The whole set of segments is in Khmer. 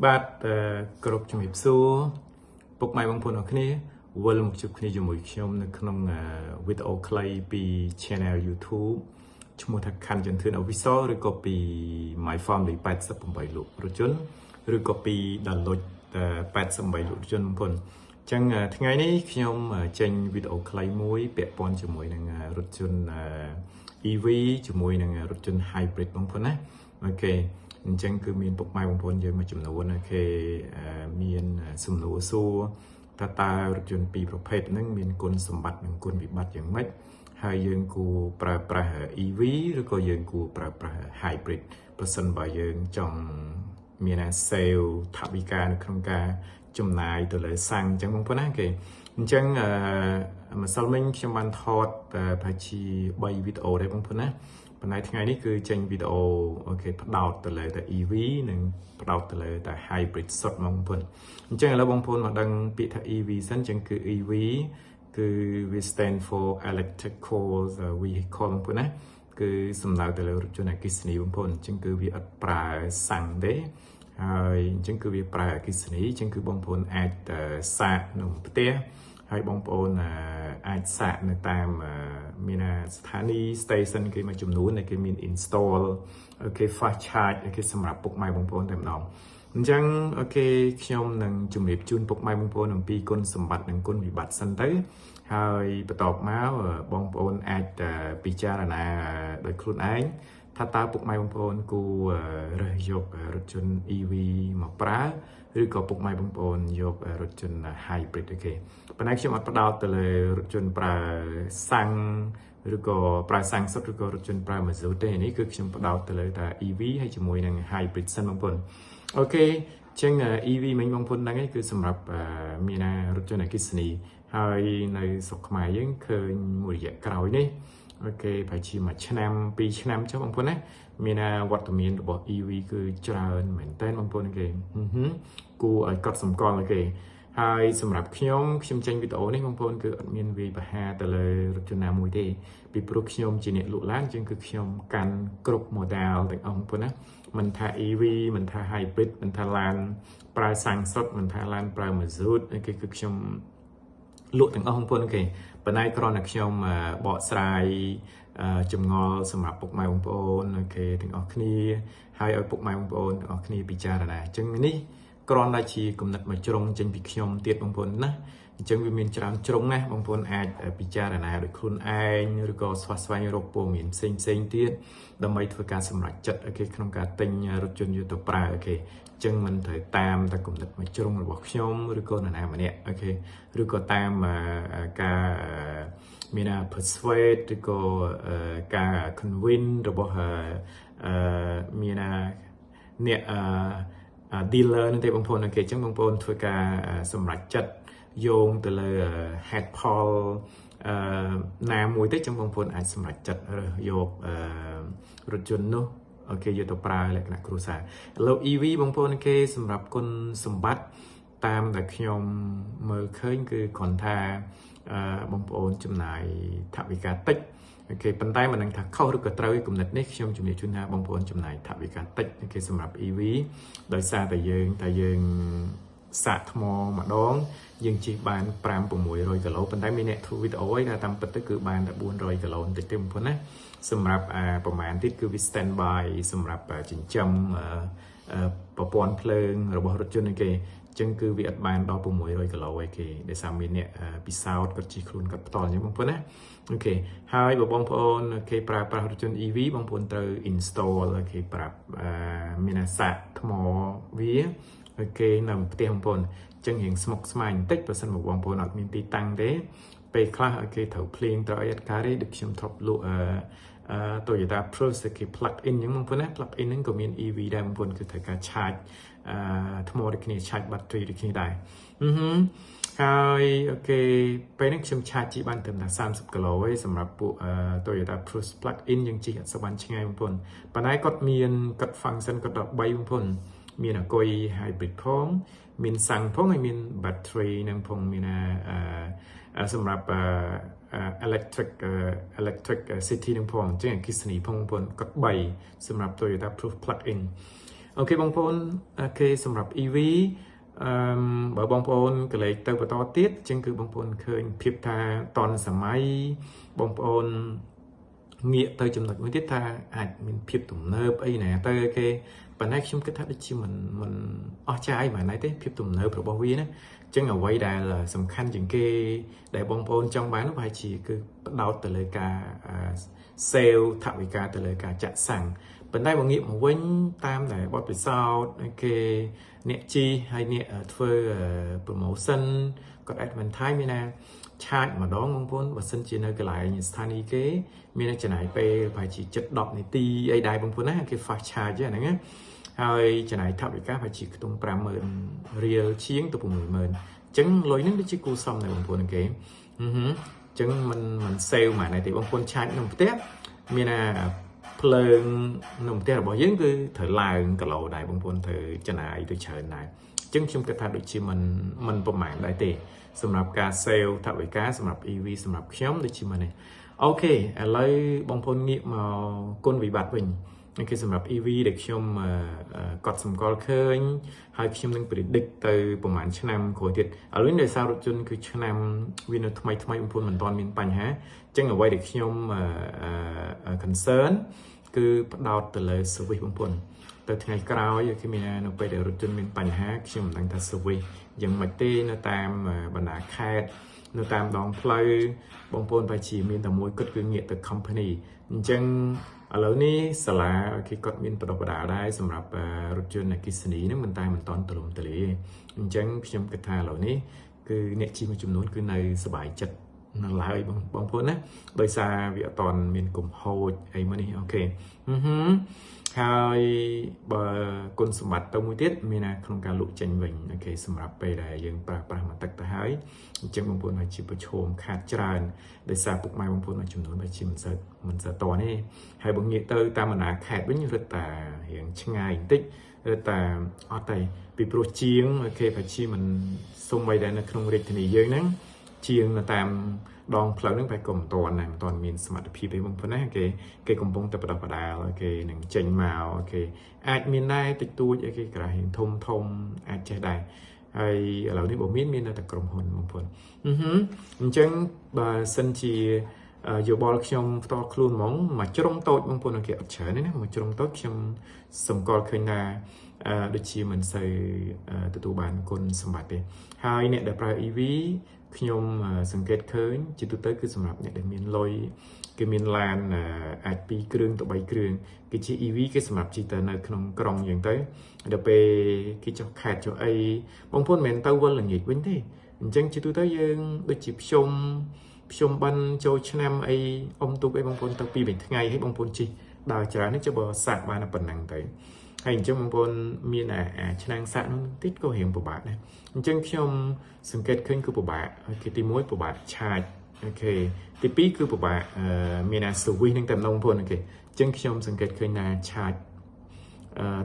បាទអឺគ្រប់ជំរាបសួរពុកម៉ែបងប្អូនអរគ្នាវិលមកជួបគ្នាជាមួយខ្ញុំនៅក្នុងវីដេអូខ្លីពី Channel YouTube ឈ្មោះថាខាន់ចន្ទឿន Official ឬក៏ពី My Family 88លក់រថយន្តឬក៏ពី Download 88លក់រថយន្តបងប្អូនអញ្ចឹងថ្ងៃនេះខ្ញុំចេញវីដេអូខ្លីមួយពាក់ព័ន្ធជាមួយនឹងរថយន្ត EV ជាមួយនឹងរថយន្ត Hybrid បងប្អូនណាOK អញ្ចឹងគឺមានពុកម៉ែបងប្អូនយើងមួយចំនួនគេមានសំណួរសួរថាតើរថយន្តពីរប្រភេទហ្នឹងមានគុណសម្បត្តិនិងគុណវិបត្តិយ៉ាងម៉េចហើយយើងគួរប្រើប្រាស់ EV ឬក៏យើងគួរប្រើប្រាស់ hybrid ប្រសិនបើយើងចង់មានអា save ថវិកានៅក្នុងការចំណាយទៅលើសាំងអញ្ចឹងបងប្អូនណាគេអញ្ចឹងអឺម្សិលមិញខ្ញុំបានថតប្រហែលជា3វីដេអូដែរបងប្អូនណាប៉ុន្តែថ្ងៃនេះគឺចេញវីដេអូOK ផ្ដោតទៅលើតែ EV និងផ្ដោតទៅលើតែ hybrid សុទ្ធបងប្អូនអញ្ចឹងឥឡូវបងប្អូនមកដឹងពាក្យថា EV សិនអញ្ចឹងគឺ EV គឺវា stand for electrical vehicle បងប្អូនណាគឺសំដៅទៅលើរថយន្តអគ្គិសនីបងប្អូនអញ្ចឹងគឺវាអត់ប្រើសាំងទេហើយអញ្ចឹងគឺវាប្រើអគ្គិសនីអញ្ចឹងគឺបងប្អូនអាចសាកនៅផ្ទះហើយបងប្អូនអាចសាកនៅតាមមានស្ថានីយ៍ station គេមួយចំនួនដែលគេមាន install OK fast charge គេសម្រាប់ពុកម៉ែបងប្អូនតែម្ដងអញ្ចឹង OK ខ្ញុំនឹងជម្រាបជូនពុកម៉ែបងប្អូនអំពីគុណសម្បត្តិនិងគុណវិបត្តិសិនទៅហើយបន្ទាប់មកបងប្អូនអាចពិចារណាដោយខ្លួនឯងថាតើពុកម៉ែបងប្អូនគួររើសយករថយន្ត EV មកប្រើឬក៏ពុកម៉ែបងប្អូនយករថយន្ត hybrid OK ប៉ុន្តែខ្ញុំអត់ផ្ដោតទៅលើរថយន្តប្រើសាំងឬក៏ប្រើសាំងសុទ្ធឬក៏រថយន្តប្រើម៉ាស៊ូតទេនេះគឺខ្ញុំផ្ដោតទៅលើតែ EV ហើយជាមួយនឹង hybrid សិនបងប្អូន OK ចឹង EV មិញបងប្អូនដឹងឯងគឺសម្រាប់មានណារថយន្តអគ្គិសនីហើយនៅស្រុកខ្មែរយើងឃើញមួយរយៈក្រោយនេះOK ប្រហែលជាមួយឆ្នាំពីរឆ្នាំចុះបងប្អូនណាមានវត្តមានរបស់ EV គឺច្រើនមែនតើបងប្អូនគេគួរឲ្យកត់សម្គាល់គេហើយសម្រាប់ខ្ញុំខ្ញុំចេញវីដេអូនេះបងប្អូនគឺអត់មានវាយប្រហារទៅលើរថយន្តណាមួយទេពីព្រោះខ្ញុំជាអ្នកលក់ឡានជាងគឺខ្ញុំកាន់គ្រប់ model ទាំងអស់បងប្អូនណាមិនថា EV មិនថា hybrid មិនថាឡានប្រើសាំងសុទ្ធមិនថាឡានប្រើម៉ាស៊ូតគេគឺខ្ញុំលក់ទាំងអស់បងប្អូនគេប៉ុន្តែគ្រាន់តែខ្ញុំបកស្រាយចម្ងល់សម្រាប់ពុកម៉ែបងប្អូន OK ទាំងអស់គ្នាហើយឲ្យពុកម៉ែបងប្អូនទាំងអស់គ្នាពិចារណាអញ្ចឹងនេះគ្រាន់តែជាគំនិតមួយជ្រុងចេញពីខ្ញុំទៀតបងប្អូនណាអញ្ចឹងវាមានច្រើនជ្រុងណាបងប្អូនអាចពិចារណាដោយខ្លួនឯងឬក៏ស្វះស្វែងរកព័ត៌មានផ្សេងផ្សេងទៀតដើម្បីធ្វើការសម្រេចចិត្ត OK ក្នុងការទិញរថយន្តយកទៅប្រើ OK អញ្ចឹងមិនត្រូវតាមតែគំនិតមួយជ្រុងរបស់ខ្ញុំឬក៏នរណាម្នាក់ OK ឬក៏តាមការមាន persuade ឬក៏ការ convince របស់មានអ្នក dealer នឹងទេបងប្អូន OK អញ្ចឹងបងប្អូនធ្វើការសម្រេចចិត្តយោងទៅលើ ហេតុផលអឺណាមួយទេចឹងបងប្អូនអាចសម្រេចចិត្តរើសយករថយន្តនោះ OK យកទៅប្រើលក្ខណៈគ្រួសារឥឡូវ EV បងប្អូនគេសម្រាប់គុណសម្បត្តិតាមដែលខ្ញុំមើលឃើញគឺគ្រាន់ថាអឺបងប្អូនចំណាយថវិកាតិច OK ប៉ុន្តែមិនដឹងថាខុសឬក៏ត្រូវគំនិតនេះខ្ញុំជំរាបជូនថាបងប្អូនចំណាយថវិកាតិច OK សម្រាប់ EV ដោយសារតែយើងតែយើងសាកថ្មម្ដងយើងជិះបាន5 600គីឡូប៉ុន្តែមានអ្នកធ្វើវីដេអូឯថាតាមពិតទៅគឺបានតែ400គីឡូបន្តិចទេបងប្អូនណាសម្រាប់អាប្រហែលទៀតគឺវា stand by សម្រាប់ចិញ្ចឹមប្រព័ន្ធភ្លើងរបស់រថយន្តនេះគេអញ្ចឹងគឺវាអត់បានដល់600គីឡូឯគេដោយសារមានអ្នកពិសោធន៍គាត់ជិះខ្លួនគាត់ផ្ទាល់អញ្ចឹងបងប្អូនណា OK ហើយបើបងប្អូនគេប្រើប្រាស់រថយន្ត EV បងប្អូនត្រូវ install គេប្រាប់មានអាសាកថ្មវាគេនៅផ្ទះបងប្អូនអញ្ចឹងរៀងស្មុគស្មាញបន្តិចបើសិនមកបងប្អូនអត់មានទីតាំងទេពេលខ្លះគេត្រូវភ្លៀងត្រូវអីអត់កើតទេដូចខ្ញុំធ្លាប់លក់អឺ Toyota Prius គេ plug in អញ្ចឹងបងប្អូនណា plug in ហ្នឹងក៏មាន EV ដែរបងប្អូនគឺត្រូវការ charge អឺថ្មដូចគ្នា charge battery ដូចគ្នាដែរអឺហើយ OK ពេលហ្នឹងខ្ញុំ charge ជិះបានត្រឹមតែ30គីឡូឯងសម្រាប់ពួក Toyota Prius plug in យើងជិះអត់សូវបានឆ្ងាយបងប្អូនប៉ុន្តែគាត់មានគាត់ function គាត់ដល់3បងប្អូនមានអាគុយ hybrid ផងមានសាំងផងហើយមាន battery នឹងផងមានអាសម្រាប់ electric electricity នឹងផងអញ្ចឹងអគ្គិសនីផងបងប្អូនគាត់3សម្រាប់ Toyota Prius plug in OK បងប្អូនគេសម្រាប់ EV អឺបើបងប្អូនកលេចទៅបន្តទៀតជាងគឺបងប្អូនឃើញភាពថាតនសម័យបងប្អូនងាកទៅចំណុចមួយទៀតថាអាចមានភាពទំនើបអីណាទៅគេប៉ុន្តែខ្ញុំគិតថាដូចជាមិនអស់ចាយហ្មងទេភាពទំនើបរបស់វាណាចឹងអ្វីដែលសំខាន់ជាងគេដែលបងប្អូនចង់បាននោះប្រហែលជាគឺផ្ដោតទៅលើការ save ថវិកាទៅលើការចាក់សាំងប៉ុន្តែបើងាកមកវិញតាមដែលបទពិសោធន៍គេអ្នកជីហើយអ្នកធ្វើ promotion គាត់ advertise មានណាឆាចម្ដងបងប្អូនបើសិនជានៅកន្លែងស្ថានីយ៍គេមានចំណាយពេលប្រហែលជា7 10នាទីអីដែរបងប្អូនណាគេ fast charge ហ្នឹងណាហើយចំណាយថវិកាប្រហែលជាខ្ទង់50000រៀលជាងទៅ60000អញ្ចឹងលុយហ្នឹងដូចជាគួរសមដែរបងប្អូនគេអឺហឺអញ្ចឹងមិន save ហ្មងទេបងប្អូនឆាចក្នុងផ្ទះមានណាភ្លើងក្នុងផ្ទះរបស់យើងគឺត្រូវឡើងគីឡូដែរបងប្អូនត្រូវចំណាយទៅច្រើនដែរអញ្ចឹងខ្ញុំគិតថាដូចជាមិនប្រមាណដែរទេសម្រាប់ការ save ថវិកាសម្រាប់ EV សម្រាប់ខ្ញុំដូចជាមិនទេOK ឥឡូវបងប្អូនងាកមកគុណវិបត្តិវិញគេសម្រាប់ EV ដែលខ្ញុំកត់សម្គាល់ឃើញហើយខ្ញុំនឹង predict ទៅប្រហែលឆ្នាំក្រោយទៀតឥឡូវនេះដោយសាររថយន្តគឺឆ្នាំវានៅថ្មីថ្មីបងប្អូនមិនទាន់មានបញ្ហាអញ្ចឹងអ្វីដែលខ្ញុំ concern គឺផ្ដោតទៅលើ service បងប្អូនទៅថ្ងៃក្រោយគឺមាននៅពេលដែលរថយន្តមានបញ្ហាខ្ញុំមិនដឹងថា service យ៉ាងម៉េចទេនៅតាមបណ្ដាខេត្តនៅតាមដងផ្លូវបងប្អូនប្រហែលជាមានតែមួយគត់គឺងាកទៅ company អញ្ចឹងឥឡូវនេះសាលាគេគាត់មានបដិបដាដែរសម្រាប់រថយន្តអគ្គិសនីហ្នឹងមិនតែមិនតន់ទលំទលាអញ្ចឹងខ្ញុំគិតថាឥឡូវនេះគឺអ្នកជិះមួយចំនួនគឺនៅសប្បាយចិត្តនៅឡើយបងបងប្អូនណាដោយសារវាអត់តន់មានកំហូចអីមកនេះOK ហើយបើគុណសម្បត្តិទៅមួយទៀតមានណាក្នុងការលក់ចេញវិញ OK សម្រាប់ពេលដែលយើងប្រើប្រាស់មួយទឹកទៅហើយអញ្ចឹងបងប្អូនអាចជាប្រឈមខាតច្រើនដោយសារពុកម៉ែបងប្អូនមួយចំនួនបែរជាមិនសូវតនេះហើយបើងាកទៅតាមបណ្ដាខេត្តវិញរឹតតែរៀងឆ្ងាយបន្តិចរឹតតែអត់ទេពីព្រោះជាង OK ប្រជាមិនសុំបីដែរនៅក្នុងរាជធានីយើងហ្នឹងជាងនៅតាមដងផ្លូវហ្នឹងបែរក៏មិនទាន់ដែរមិនទាន់មានសមត្ថភាពអីបងប្អូនណាគេគេកំពុងតែបដិបដាលគេនឹងចេញមកគេអាចមានដែរតិចតួចអីគេក្រាស់រៀងធំធំអាចចេះដែរហើយឥឡូវនេះបើមានមានតែក្រុមហ៊ុនបងប្អូនអឺហឺអញ្ចឹងបើសិនជាយោបល់ខ្ញុំផ្ទាល់ខ្លួនហ្មងមួយជ្រុងតូចបងប្អូនគេអត់ច្រើនទេណាមួយជ្រុងតូចខ្ញុំសម្គាល់ឃើញថាដូចជាមិនសូវទទួលបានគុណសម្បត្តិទេហើយអ្នកដែលប្រើ EV ខ្ញុំសង្កេតឃើញជាទូទៅគឺសម្រាប់អ្នកដែលមានលុយគេមានឡានអាច2គ្រឿងទៅ3គ្រឿងគេជិះ EV គេសម្រាប់ជិះទៅនៅក្នុងក្រុងយ៉ាងទៅដល់ពេលគេចុះខេត្តចុះអីបងប្អូនមិនមែនទៅវិលល្ងាចវិញទេអញ្ចឹងជាទូទៅយើងដូចជាភ្ជុំភ្ជុំបិណ្ឌចូលឆ្នាំអីអុំទូកអីបងប្អូនទៅ2 3ថ្ងៃឲ្យបងប្អូនជិះដើរច្រើននេះចុះបើសាកបានតែប៉ុណ្ណឹងទៅហើយអញ្ចឹងបងប្អូនមានអាឆ្នាំងសាក់នោះតិចក៏រៀងពិបាកដែរអញ្ចឹងខ្ញុំសង្កេតឃើញគឺពិបាកគេទី1ពិបាកឆាច OK ទី2គឺពិបាកមានអា service នឹងតែម្ដងបងប្អូន OK អញ្ចឹងខ្ញុំសង្កេតឃើញថាឆាច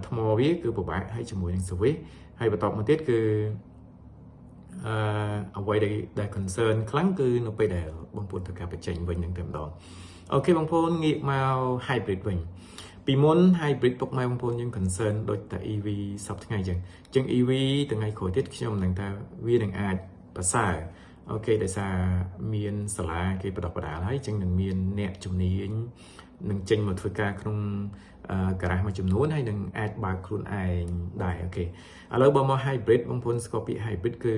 ថ្មវាគឺពិបាកហើយជាមួយនឹង service ហើយបន្តមកទៀតគឺអ្វីដែល concern ខ្លាំងគឺនៅពេលដែលបងប្អូនធ្វើការបញ្ចេញវិញនឹងតែម្ដង OK បងប្អូនងាកមក hybrid វិញពីមុន hybrid ពុកម៉ែបងប្អូនយើង concern ដូចតែ EV សប្តាហ៍ថ្ងៃអញ្ចឹងអញ្ចឹង EV ថ្ងៃក្រោយទៀតខ្ញុំនឹងថាវានឹងអាចប្រសើរ OK ដោយសារមានសាលាគេបដិបដាលហើយអញ្ចឹងនឹងមានអ្នកជំនាញនឹងចេញមកធ្វើការក្នុងការ៉ាស់មួយចំនួនហើយនឹងអាចបើកខ្លួនឯងដែរ OK ឥឡូវបើមក hybrid បងប្អូនស្គាល់ពាក្យ hybrid គឺ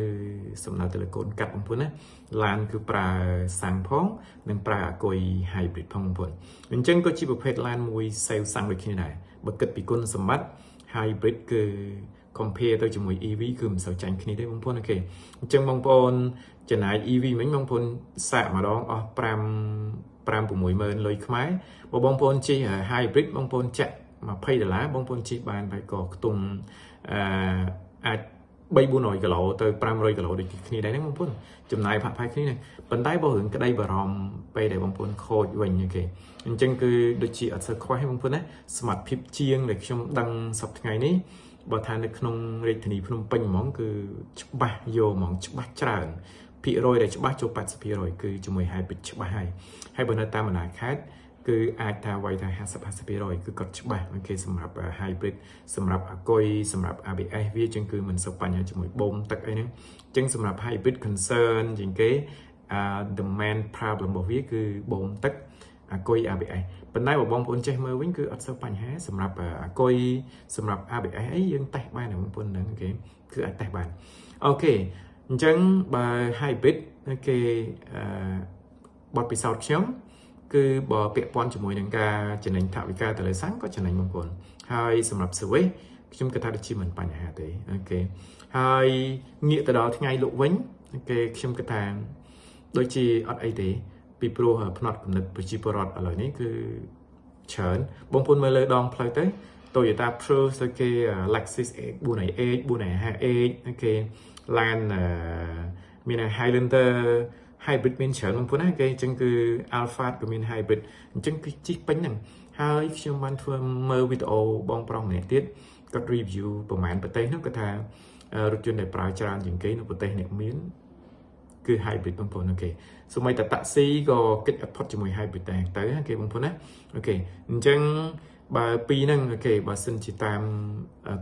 សំដៅទៅលើកូនកាត់បងប្អូនណាឡានគឺប្រើសាំងផងនិងប្រើអាគុយ hybrid ផងបងប្អូនអញ្ចឹងក៏ជាប្រភេទឡានមួយសេវសាំងដូចគ្នាដែរបើគិតពីគុណសម្បត្តិ hybrid គឺ compare ទៅជាមួយ EV គឺមិនសូវចាញ់គ្នាទេបងប្អូន OK អញ្ចឹងបងប្អូនចំណាយ EV មិញបងប្អូនសាកម្ដងអស់5 5 60000លុយខ្មែរបើបងប្អូនជិះ hybrid បងប្អូនចាក់20ដុល្លារបងប្អូនជិះបានបែរក៏ខ្ទង់អឺអាច3 400គីឡូទៅ500គីឡូដូចគ្នាដែរហ្នឹងបងប្អូនចំណាយផាក់ផាយគ្នាហ្នឹងប៉ុន្តែបើរឿងក្តីបារម្ភពេលដែលបងប្អូនខូចវិញ OK អញ្ចឹងគឺដូចជាអត់សូវខ្វះទេបងប្អូនណាសមត្ថភាពជាងដែលខ្ញុំដឹងសប្តាហ៍ថ្ងៃនេះបើថានៅក្នុងរាជធានីភ្នំពេញហ្មងគឺច្បាស់យកហ្មងច្បាស់ច្រើនភាគរយដែលច្បាស់ចូល80%គឺជាមួយ hybrid ច្បាស់ហើយហើយបើនៅតាមបណ្ដាខេត្ត គឺអាចថាវាយថា50 50%គឺគាត់ច្បាស់ okay សម្រាប់ hybrid សម្រាប់អាគុយសម្រាប់ ABS វាចឹងគឺមិនសូវបញ្ហាជាមួយបូមទឹកអីហ្នឹងចឹងសម្រាប់ hybrid concern ជាងគេ the main problem របស់វាគឺបូមទឹកអាគុយ ABS ប៉ុន្តែបើបងប្អូនចេះមើលវិញគឺអត់សូវបញ្ហាសម្រាប់អាគុយសម្រាប់ ABS អីយើងតេស្តបានបងប្អូនហ្នឹងគេគឺអាចតេស្តបាន okay អញ្ចឹងបើ hybrid គេអឺបទពិសោធន៍ខ្ញុំគឺបើពាក់ព័ន្ធជាមួយនឹងការចំណេញថវិកាទៅលើសាំងក៏ចំណេញបងប្អូនហើយសម្រាប់ service ខ្ញុំគិតថាដូចជាមិនបញ្ហាទេ okay ហើយងាកទៅដល់ថ្ងៃលក់វិញ okay ខ្ញុំគិតថាដូចជាអត់អីទេពីព្រោះផ្នត់គំនិតប្រជាពលរដ្ឋឥឡូវនេះគឺច្រើនបងប្អូនមើលលើដងផ្លូវទៅ Toyota Prius ទៅគេ Lexus 400H 450H គេឡានមាន Highlander hybrid មានច្រើនបងប្អូនណាគេអញ្ចឹងគឺ Alphard ក៏មាន hybrid អញ្ចឹងគឺជិះពេញហ្នឹងហើយខ្ញុំបានធ្វើមើលវីដេអូបងប្រុសម្នាក់ទៀតគាត់ review ប្រហែលប្រទេសនោះគាត់ថារថយន្តដែលប្រើច្រើនជាងគេនៅប្រទេសអ្នកមានគឺ hybrid បងប្អូន okay សូម្បីតែតាក់ស៊ីក៏គិតអត់ផុតជាមួយ hybrid ដែរទៅគេបងប្អូនណា okay អញ្ចឹងបើពីរហ្នឹង okay បើសិនជាតាម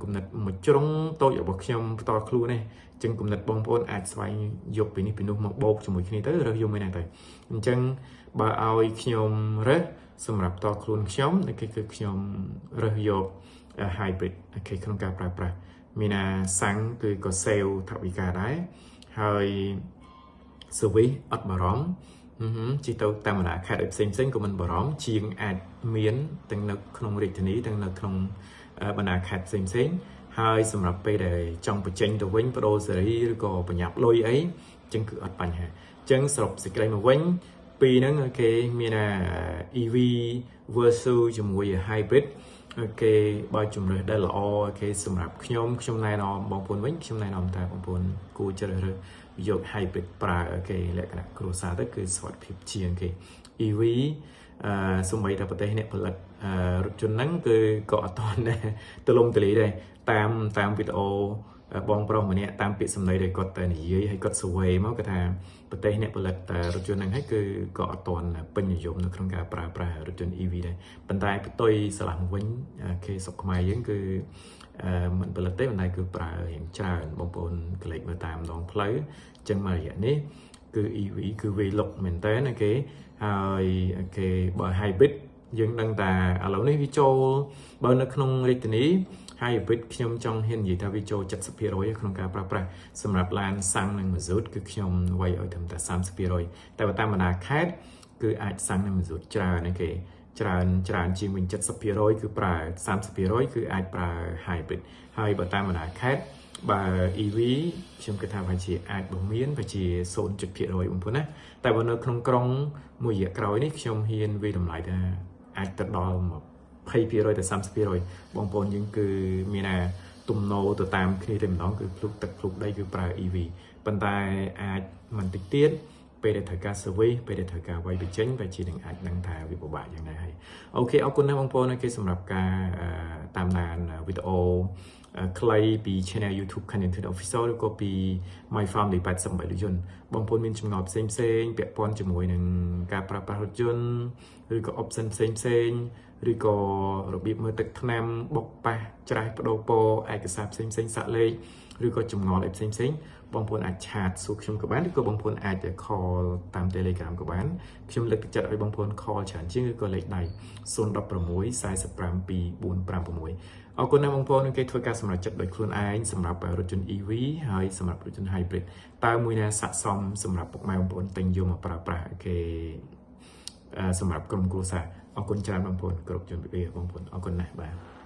គំនិតមួយជ្រុងតូចរបស់ខ្ញុំផ្ទាល់ខ្លួននេះអញ្ចឹងគំនិតបងប្អូនអាចស្វែងយកពីនេះពីនោះមកបូកជាមួយគ្នាទៅរើសយកមួយណាទៅអញ្ចឹងបើឲ្យខ្ញុំរើសសម្រាប់ផ្ទាល់ខ្លួនខ្ញុំគេគឺខ្ញុំរើសយក hybrid okay ក្នុងការប្រើប្រាស់មានណាសាំងគឺក៏ save ថវិកាដែរហើយ service អត់បារម្ភជិះទៅតាមបណ្ដាខេត្តផ្សេងផ្សេងក៏មិនបារម្ភជាងអាចមានទាំងនៅក្នុងរាជធានីទាំងនៅក្នុងបណ្ដាខេត្តផ្សេងផ្សេងហើយសម្រាប់ពេលដែលចង់បញ្ចេញទៅវិញបដូរសេរីឬក៏ប្រញាប់លុយអីចឹងគឺអត់បញ្ហាចឹងសរុបសេចក្តីមកវិញពីរហ្នឹងគេមាន EV versus ជាមួយ hybrid គេបើជំរើសដែលល្អគេសម្រាប់ខ្ញុំខ្ញុំណែនាំបងប្អូនវិញខ្ញុំណែនាំថាបងប្អូនគួរជ្រើសរើសយក hybrid ប្រើគេលក្ខណៈគ្រួសារទៅគឺសុវត្ថិភាពជាងគេ EV អឺសូម្បីតែប្រទេសអ្នកផលិតរថយន្តហ្នឹងគឺក៏អត់ទាន់ទលំទលាយដែរតាមតាមវីដេអូបងប្រុសម្នាក់តាមពាក្យសម្ដីដែលគាត់តែនិយាយហើយគាត់ survey មកគាត់ថាប្រទេសអ្នកផលិតរថយន្តហ្នឹងហើយគឺក៏អត់ទាន់ពេញនិយមនៅក្នុងការប្រើប្រាស់រថយន្ត EV ដែរប៉ុន្តែផ្ទុយឆ្លាស់មកវិញគេស្រុកខ្មែរយើងគឺមិនផលិតទេប៉ុន្តែគឺប្រើរៀងច្រើនបងប្អូនកលេចមើលតាមដងផ្លូវអញ្ចឹងមករយៈនេះគឺ EV គឺវាលុកមែនតើណាគេហើយគេបើ hybrid យើងដឹងថាឥឡូវនេះវាចូលបើនៅក្នុងរាជធានី hybrid ខ្ញុំចង់ហ៊ាននិយាយថាវាចូល70%ក្នុងការប្រើប្រាស់សម្រាប់ឡានសាំងនិងម៉ាស៊ូតគឺខ្ញុំវាយឲ្យត្រឹមតែ30%តែបើតាមបណ្ដាខេត្តគឺអាចសាំងនិងម៉ាស៊ូតច្រើនគេច្រើនច្រើនជាងវិញ70%គឺប្រើ30%គឺអាចប្រើ hybrid ហើយបើតាមបណ្ដាខេត្តបើ EV ខ្ញុំគិតថាប្រហែលជាអាចបើមានប្រហែលជា0.1%បងប្អូនណាតែបើនៅក្នុងក្រុងមួយរយៈក្រោយនេះខ្ញុំហ៊ានវាតម្លៃថាអាចទៅដល់20%ទៅ30%បងប្អូនយើងគឺមានថាទំនោរទៅតាមគ្នាតែម្ដងគឺភ្លុកទឹកភ្លុកដីគឺប្រើ EV ប៉ុន្តែអាចមិនតិចទៀតពេលដែលត្រូវការ service ពេលដែលត្រូវការវាយបញ្ចេញបែរជានឹងអាចដឹងថាវាពិបាកយ៉ាងណាហើយ okay អរគុណណាស់បងប្អូនគេសម្រាប់ការតាមដានវីដេអូខ្លីពី Channel YouTube Content Official ឬក៏ពី My Family 88រថយន្តបងប្អូនមានចម្ងល់ផ្សេងផ្សេងពាក់ព័ន្ធជាមួយនឹងការប្រើប្រាស់រថយន្តឬក៏ option ផ្សេងផ្សេងឬក៏របៀបមើលទឹកថ្នាំបុកប៉ះច្រាសបដូរពណ៌ឯកសារផ្សេងផ្សេងសាក់លេខឬក៏ចម្ងល់អីផ្សេងផ្សេងបងប្អូនអាច chat សួរខ្ញុំក៏បានឬក៏បងប្អូនអាច call តាម Telegram ក៏បានខ្ញុំលើកទឹកចិត្តឲ្យបងប្អូន call ច្រើនជាងឬក៏លេខដៃ016 45 2456អរគុណណាស់បងប្អូននឹងគេធ្វើការសម្រេចចិត្តដោយខ្លួនឯងសម្រាប់រថយន្ត EV ហើយសម្រាប់រថយន្ត Hybrid តើមួយណាស័ក្តិសមសម្រាប់ពុកម៉ែបងប្អូនទិញយកមកប្រើប្រាស់គេសម្រាប់ក្រុមគ្រួសារអរគុណច្រើនបងប្អូនគ្រប់ជំរាបលាបងប្អូនអរគុណណាស់បាទ។